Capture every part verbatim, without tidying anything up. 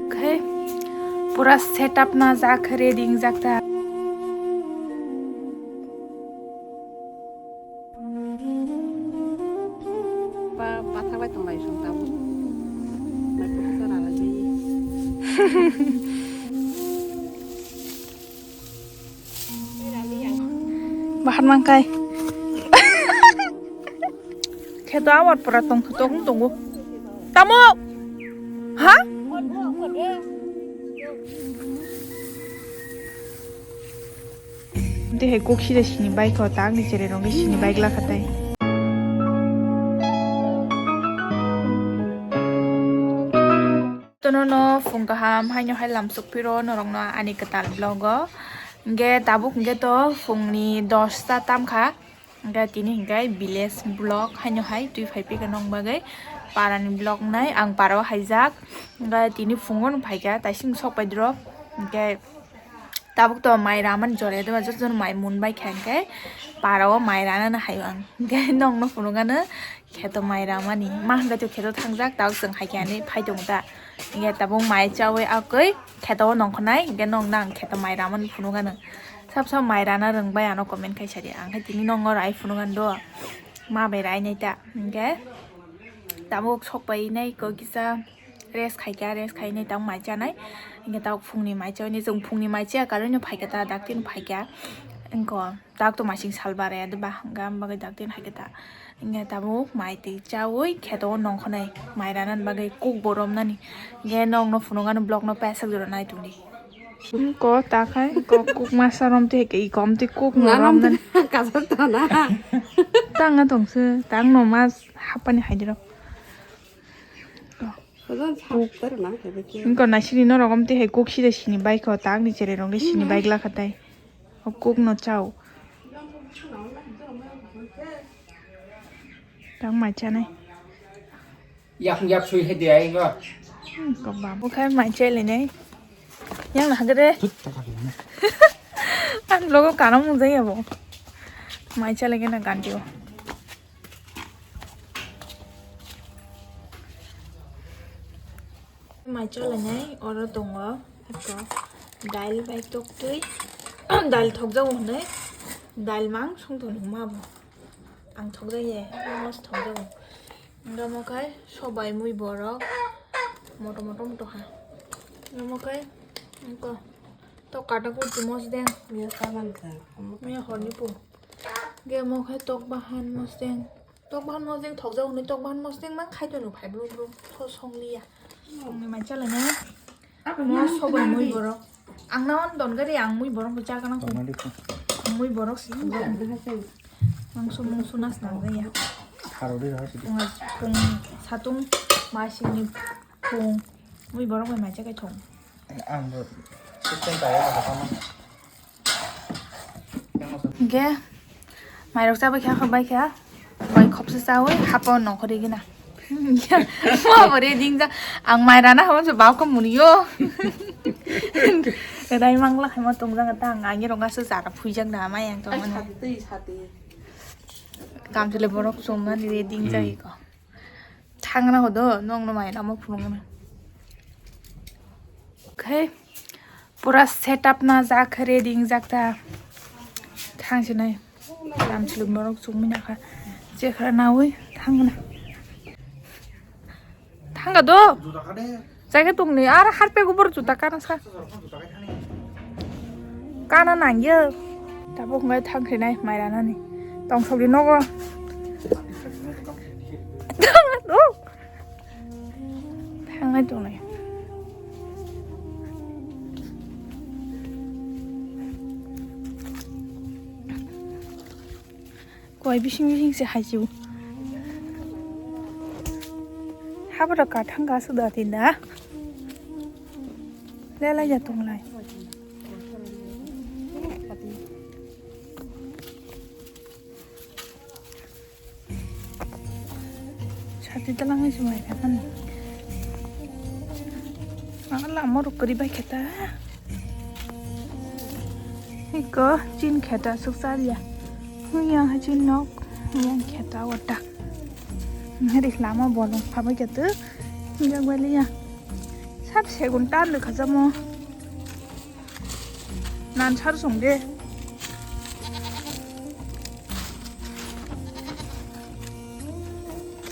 Khe pura setup na jak, ready jak ta. Ba, bathak lai tong lai song tamo. Mai pura chara lai bai. Bahan mangkai. Kheto awat pura tong, tong, tongo. Tamo? Ha? Tei hai kok sida sini bike o, ta angni cherai rok sini bike lakha tai. Tono no phung kaham haino hai lamsok phiro norokno ani kwtal vlog o. Hingke tabuk hingke to phungni dosta tamkha. Hingke tini hingke village vlog haino hai twi phai pika nong bagwi parani vlog nai ang parao haijak. Hingke tini phungo no phaikha taising sok pai drop. Hingke tabuk to mai ramani jora deba joto jono mai mun bai kha hingke parao mai rana no haio ang. Hingke nongno phunukgano kheto mai ramani. Ma hwnkhe to kheto thangjak, tabuk chwng hai khe ani phai tongo ta. Hingke tabuk mai chaui akoi kheto o nongkhornai, hingke nongno ang kheto mai ramani phunukgano. Sab sab mai rana rwngbai ano comment khai sadi. Ang khe tini nongo rai phunukgano do. Ma bai rai nai ta. Hingke tabuk sok pai nai kok kisa rest khai kha, rest khai nai tabuk mai chanai. Hingke tabuk phungni mai chaui nai, chwng phungni mai chaya karwi no phai kha ta, dakti no phai kha. Wngko. Tak to masing sal bare de ba hwnka, am bagwi dak tin hai khe ta. Hingke tabuk mai twi chaui kheto o nongkhonai mai ranan bagwi kuk bo romnani. Hingke nongno phunukgano vlog no paisa jora nai tongdi. Ko ta khai ko kuk masa rom te ke i kom te kuk no romnani. Kajak ta na. Tang a tong se, tang no mas hapani hai dirok. Ko. Ko jan sa tar na ke be ke. Wngko nasini norok om te hai kuk sida sini bike o, ta angni cherai rok le sini bike lakha tai. O kuk no chao. Tang mai chanai. Yak yak sui hai de ai go. Hmm, ko ba bo khai mai chai le nai. Yang na hagre. Thut ta ka na. An logo kana mung jai abo. Mai chai le na ganti o. Mai chalainai oro tongo ekko dail bai toktwi. Dail thokjago hwnwi dail mang songtoni hwnma bo. Ang thokjakya, omo se thokjago. Hwnkhe omo khai sobai mui borok moto moto moto kha. Omo khai wngkha tok kata kurti mosdeng. Miya horni po. Hwnkhe omo khai tok bahan mosdeng. Tok bahan mosdeng thokjak hwnwi tok bahan mosdeng mang khai tono phai brum brum tho songliya. Songni mai chalainai. Mo sobai mui borok. Ang naon don gari ang mui borok bo chagana ko. Mui borok si thokjak. Mangso mungso nas nang ya. Pung satung masini pung mui borok bai mai chakai thong. Ang bo system kaya ba kama. Hingke mairok chabai kha, kha bai kha, bai khopsa chaui hapao nongkhorwi gina. Mo bo re ding ja, ang mai rana habo se bau kha munio. Rai mangla khaima tong jang ta ang ani rong asu jara phui jang da mai ang to mani. Kam chile borok chum mani re ding jai ko. Thangna hodo nongno mai ramo phunukna. Khe pura setup na jak, ready jak ta. Thang sinai. Lam chilum norok chumui nakha. Chekhra naui thangna. Thangga do. Jaga tongni ar harpe gubor juta kana sa. Kana nangya. Tabuk ngai thang khe nai mai rana ni. Tong sogri nogo. Thang nai tong nai. Koi bising bising se hai ju. Habra kathang ga suda tinda. Lelai ya tong lai. Sati dalang hai sumai kha kan. Ang lama ruk kari bai kheta. Iko chin kheta suk sal ya. Yang hai chin nok, yang kheta wata. Ngari lama bolong phabai kheta. Yang bali ya. Segun tan rwkha jamo. Nan sar song de.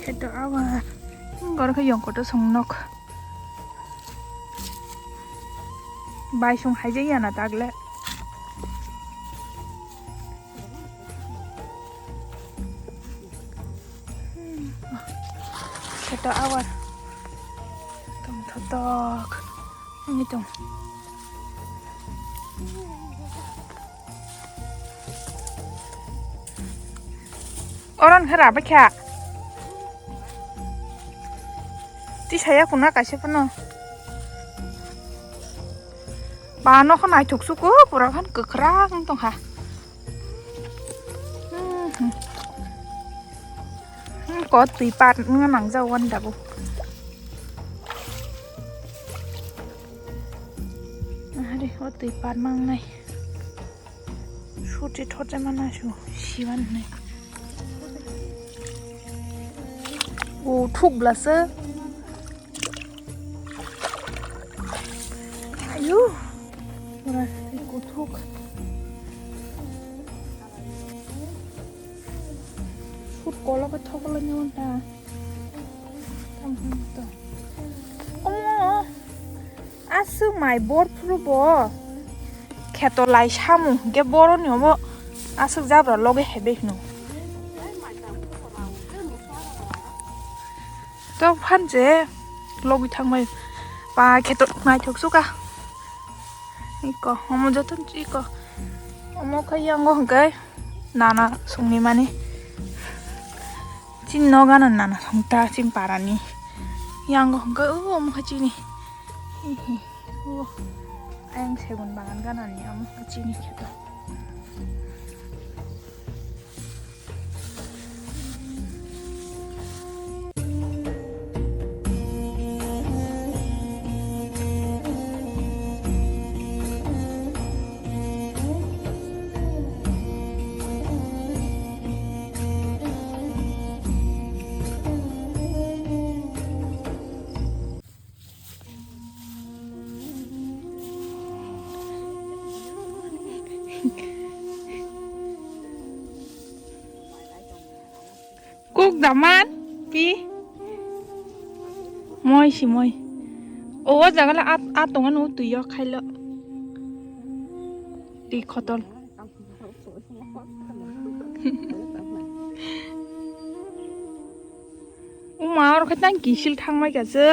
Kheto awa. Gor khe yong koto song nok. Bai song haijak ya na tagle. Kheto awa. Tong thotok. Ini tong. Oron khe rabai kha. Tisaya kuna kaisa phano. Ba nokho naithok suko pura khan kwkhwrang tongkha. Hmm, hmm. Hmm, ko twi pat wngna nangjak wani dabu. Are, o twi pat mangnai. Suti thorjamana su siban hinwi. O thuk blasa. Ayu. Pura kuthuk. Sut kolo ke thokolo ni wanta. Tam hum to. Omo. Aswk mai bor phuru bo kheto lai samung hwnkhe boroni obo aswk jabra loge hebe hino. Tok phan je logwi thangbai ba kheto naithok suka. Iko omo joto iko omo khe yango hwnkhe nana songni mani chini nogano nana songta chini parani yango hwnkhe o omo khe chini. Hihi. O, ayang segun bagan ganani amo chini kheto. Kuk daman pi moi si moi. O, o jaga le at, at tongo no twi o khailo. Twi khotol. Uma, oro khe tang kisil thangmai kha se.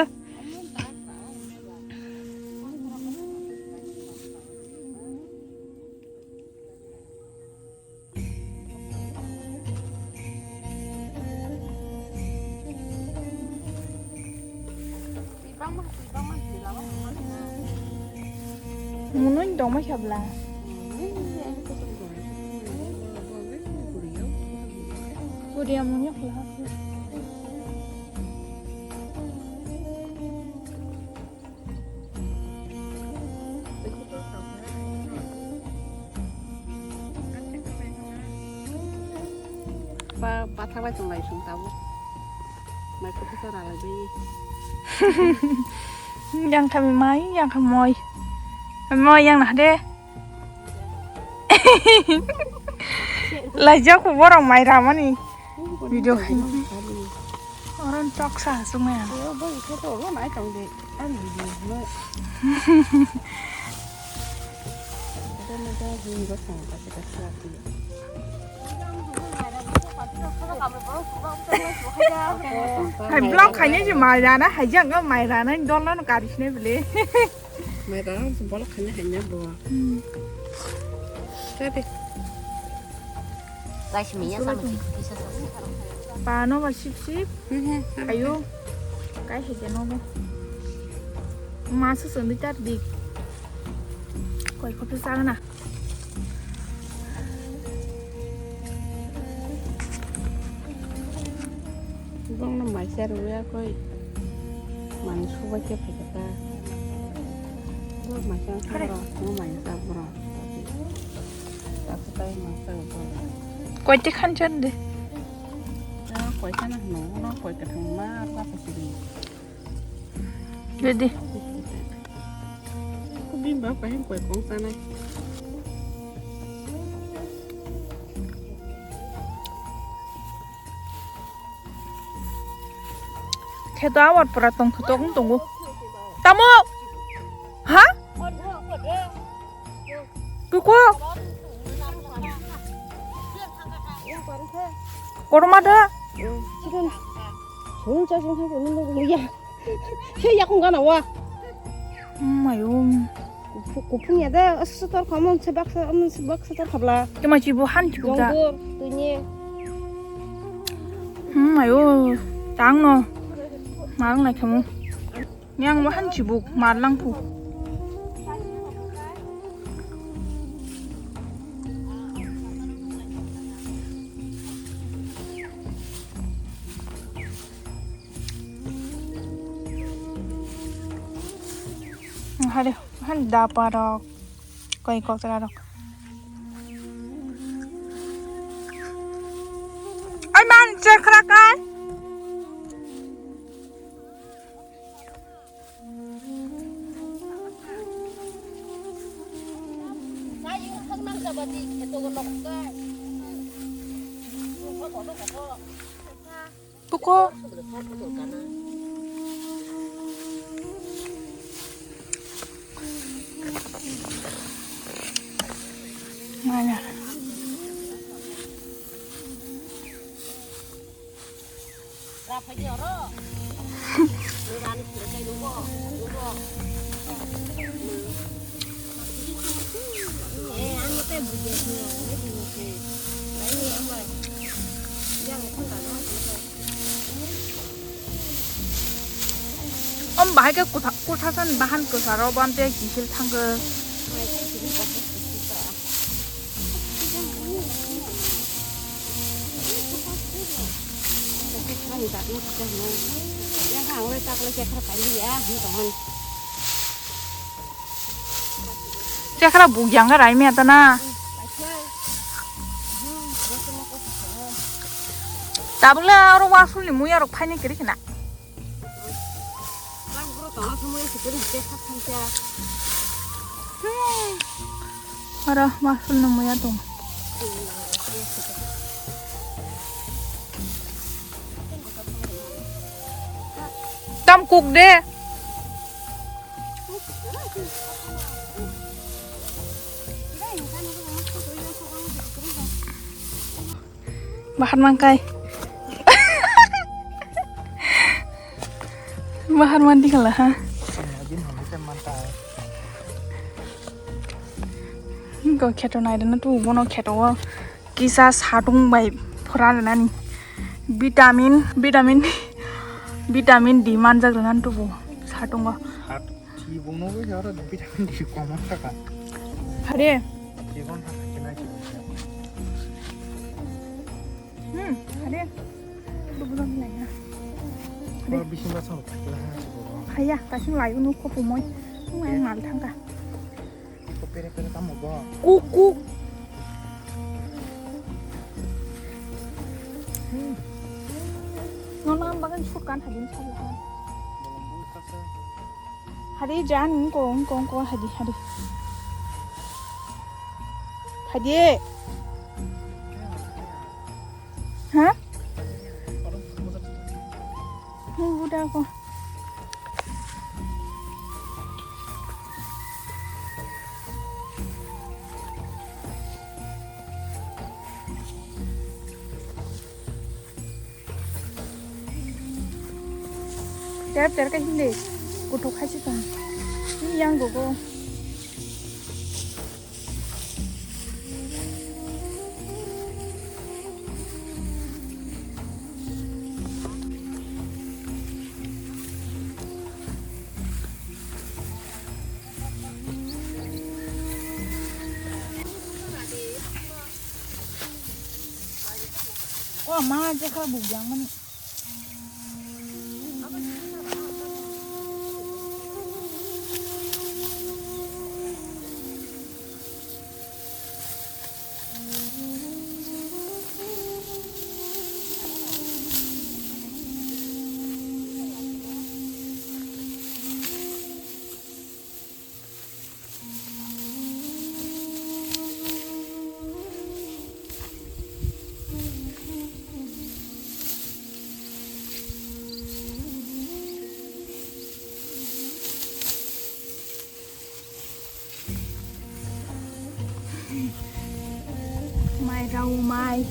Munui dongma khabla. Kuria munui khabla. Ba, bathang bai tong lai song tabuk. Mai kotha sa ralai bai. Yang kami mai, yang kami moi. Moi yang nah de. Laijak borok mai ramani. Video khai. Oron tok sa sung ya. Yo, bo ikhe to ro nai tong de. Ani video no. Ito na ta hing go sa ka sa ka sa ti. Hai vlog khainai je mai rana, hai jang mai rana, dol no karis ne bile. Mai rana, vlog khainai hai na bo. Hmm. Tadi. Guys, miya sama sih, bisa sama. Pano ba sip sip. Ayo. Kai hai jano bo. Masa sendiri tadi. Koi kopi sana. Bongno maisa rwya koi mani subai khe phaikha ta. Bo maisa Hare. Boro, bo maisa boro. Takutai maisa boro. Koite khan chan de. Ah, koi kana hno, no koi kathang ma arwa phasiri. Ready. Bak bai koi kong sanai. Kheto awat pura tong kheto wng tongo. Tamo? Ha? Kuko? Koroma da? Chicken. Sung cha sung cha sung ya. He yakung gana wa. Mayo. Kuphung ya da, aswk tor khamung se baksa, um, se baksa tor khabla. Kema chibo han chibo da. Yongdur, tuini. Hmm, ayo, tang no. Marang lai khamu. Yang mo han chibo, mar lang phu. Hade, han dapa rok, koi kotra rok. Ai man, chekra kai. Buko. Mana? Om bahai ke kutha-, kuthasan bahan kwcharo bam te kisil thangkhe. Chekra buk yang rai me ta na. Tabuk le oro wasul ni muya rok phaini kiri khna. Oro wasul ni muya tong. Tam kuk de. Bahar mangkai. Bahar mandi khala ha. Go kheto nai dana tu bono kheto o. Kisa satung bai phura nani. Vitamin, vitamin, vitamin D manjak nani tu bo satung o. Sat, si bono bo jara vitamin D kom thaka. Hare. Jibon thaka kena jibon. Hmm, hare. Dubu dong nai ha. Hare. Bising basang thakla ha jibon. Haya, kasing layu nu ko pumoi. Ngai mal thangka. Iko pere pere tamo bo. Kuk, kuk. Hmm. Nono ang bagan sukan hadin sala. Bolong bulu kasa. Hadi jan ko ko ko hadi hadi. Hadi. Ha? Ni budak ko. Ter ter ka hinde kuthuk khai si tong. Ni yang gogo. O ma, je kha buk yang mani. Rau mai.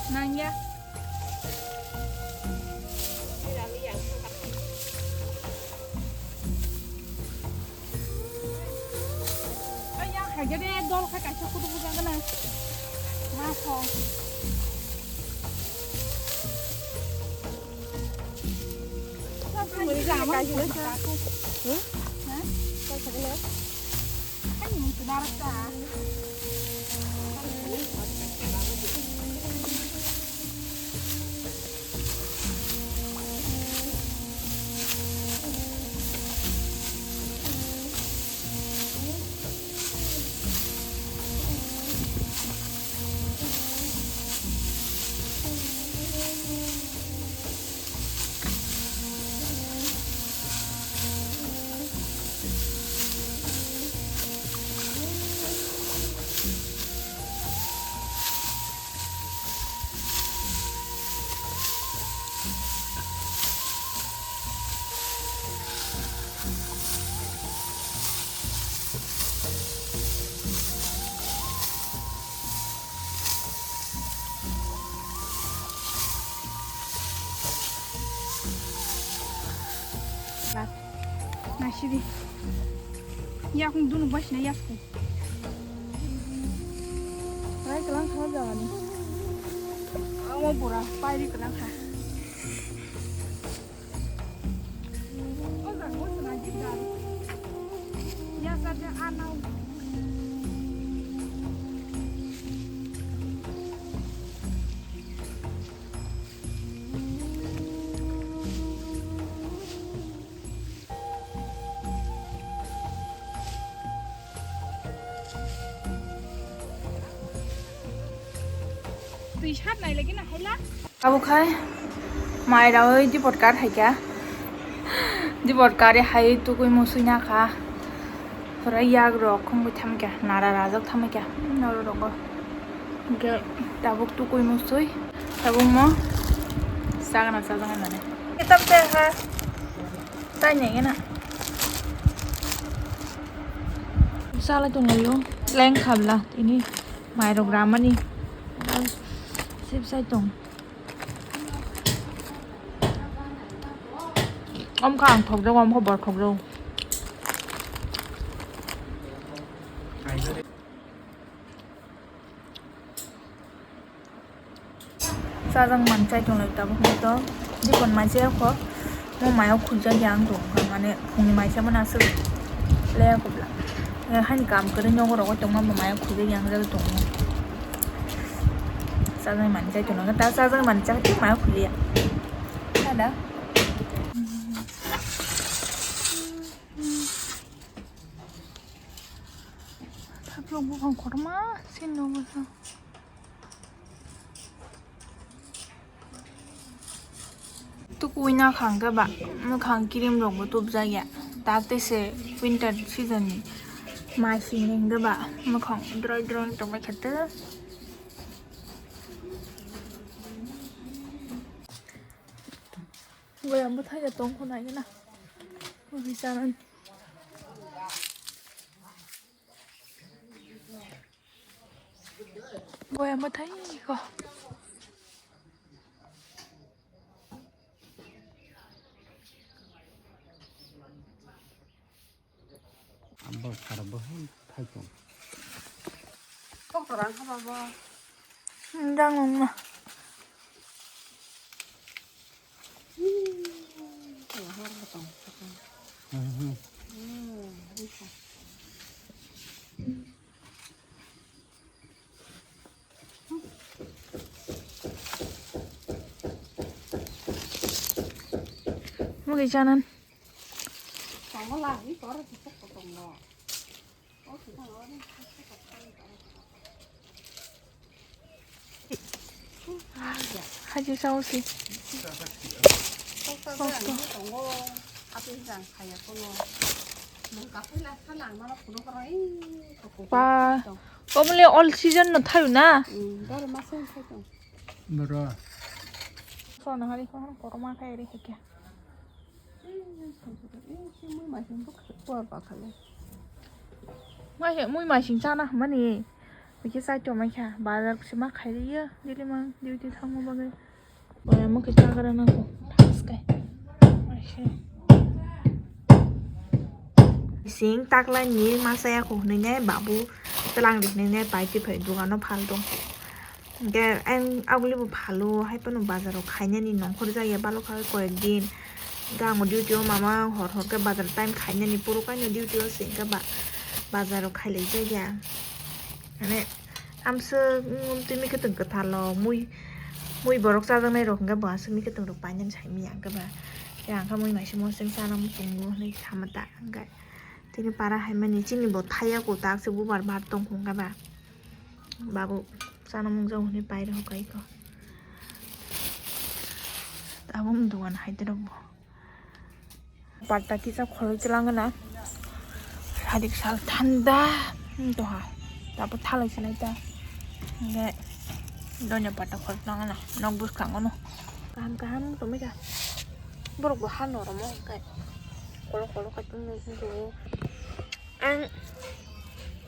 Nangya. Ayang, hagere dol khai kaisa kudu bujang gana. Ma kho. Nasidi. Yakung dunuk basina yakung. Rai kelang kha jagani. Amo pura pairi kelang kha. O jaga o sona jibdar. Ya sa de anau. Twi sat nai lagi na haila. Abo khai mai rawi dipot kar hai kha. Dipot kar hai tukui musui na kha. Pura yak rok khungwi tham kha, nara rajak tham kha. Noro rogo. Hingke tabuk tukui musui. Tabuk mo sagana sajak nani. Kitab te ha. Tai nengena. Sala tonglaio. Leng khabla tini mairok ramani. Sip sai tong. Omkha ang thokjak, omkha bor thokjak. Chajak man chai tonglai tabuk hwnkhe to dipon mai chaya kho. Mo mayo khujak ya ang tong kha, mane phungni mai chama na aswk leya kubla. Haini kam kwrwi nogo rogo tongma bo mayo khujak ya ang jagwi tongo. Chajak man chai tongo ta chajak man chai tei mayo khuliya. Ada. Thaplok buphang kotorma sini nogo sa. Tukui na khang khe ba, mwkhang cream rok bo tubjak ya. Tak tei se winter season ni mai sini hwnkhe ba, mwkhang droi droi tongbai kha tei. Boyam bwthai ya tong kho nai na. Ui chanani. Boyam bwthai kho. Abo khara bo hai thai tong. Kok to rang kha ba bo. Dang ong ma. Mugwi chanan. Haji sao si. Sosto. Ba, omle all season no thayo na. Boro. Sono hari kono koroma khai ri hekya. Mui maising chana hwnmani. Hwnkhe chai tongmaikha, bazar se ma khairiya, daily mang duty thangma bagwi. Boya mokhe chagra nango, thangskai. Sing taklaini ma chaya kho hwnwi nai babu twlang ri hwnwi nai pai twi phai dogano phal tong. Hingke ang aguli bo phalo, hai phano bazar o khainani nongkhor jaya balok kha koi ek din. Hingke ang o duty o mama hor hor khe bazar time khainani puro kaino duty o se hingke ba-, bazar o khailai jaya. Mane amswk, mm, twi mikhe tong kwthalo mui, mui borok chajaknai rok hingke bo aswk mikhe tong rok painani sai manya hingke ba. Yang kha mui maising moseng sana muchungo hinui sama ta hingke tini para hai mani chini bo thaya ko tak se bubar bar tong hingke ba. Babu, chana mung jao hwnwi pai rw kai ko. Abo wng dogan hai de rw bo. Patta kisa khoroi chwla wngna. Sadik sal thanda. Wng tongha. Tabo thalai sinai ta. Hingke donya patta khoroi chwla wngna. Nok bwskango no. Kaham kaham tongmika. Borok bo ha normo hingke. Kolok kolok kai tongmio. Ang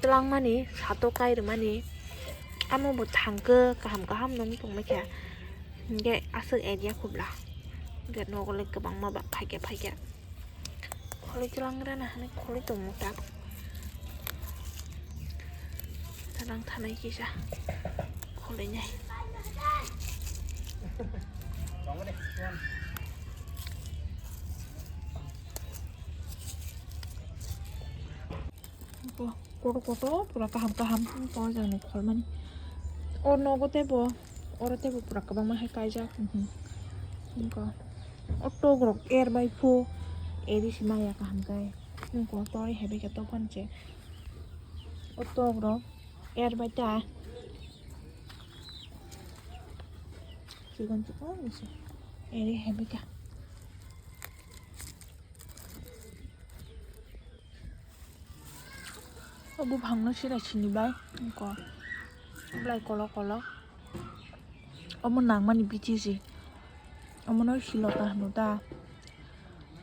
twlangmani sato kai rwmani amo bo thangkhe kaham kaham nung tongmikha, hinkhe aswk area khobla hinkhe nogo le kwbangma ba phaikya phaikya kholi twlang rana hinwi kholi tongo ta twlang thanai kisa kholinai. Kotor kotor pura kaham kaham, o jani kholmani. O nogo teibo, oro teibo pura kwbangma hai kaijak. Mhm. Nokho o tok rok er bai phu, eri se maya kaham kai. Nokho tori hebai khe tophan se. O tok rok er bai ta. Chikon chikon se eri hebai kha. O buphangno sirai sini bai, nokho belai kolok kolok. Omo nangmani bithi se. Omono silota hino ta.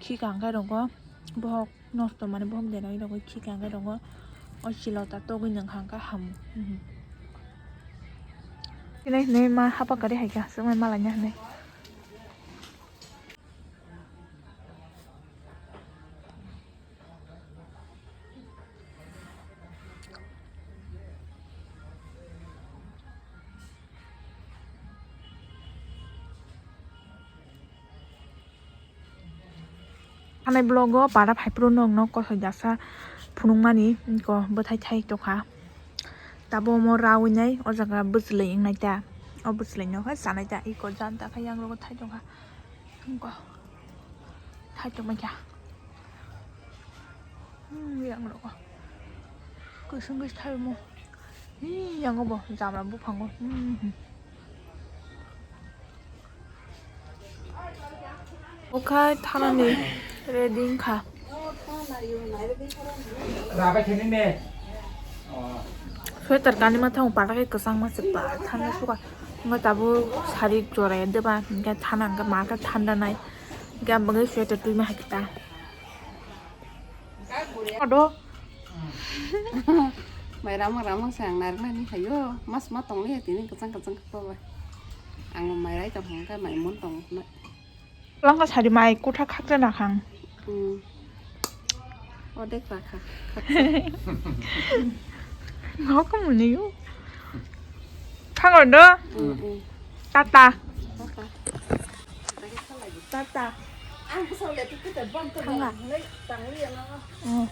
Khika hwnkhe rogo bohok nosto, mane bohok deroi rogo khika hwnkhe rogo. O silota togwi nangkha hwnkhe hamu. Mhm. Tini hinwi ma hapa kwrwi hai khe swkmai malaina hinwi. Thanai vlog o para phaiphuru nokno kosoi jasa phunukmani ko bwthai thai tongkha. Tabuk omo rawi nai o jaga bwchwlwi wngnai ta. O bwchwlwi no khe chanai ta iko janta khe yang rogo thai tongkha. Wngkha. Thai tongmani kha. Hmm, yang rogo. Kusung kus thai mo. Hi, yang bo jamra buphango. Hmm. Okhai thanani ready wngkha. Sweater kanwi ma thango, pata khe kwchangma se ba thanda suka. Wngkha tabuk sari jora ya deba, hinkhe thana hinkhe ma khe thanda nai. Hinkhe ang bagwi sweater twi ma hai khe ta. Ado. Mai rama rama se ang narwknani hayo. Mas ma tongli tini kwchang kwchang khe ba. Ang mai rai tong hwnkhe mai mon tong hwnwi. Langka sari mai kotha khaksa nakhang. Hmm. Odek rakha. Ngok muni yo. Khangor do. Hmm, hmm. Tata. Tata. Tata. Ang ko sole tu kita bom to. Khanga. Ngai tangli ya na. Hmm.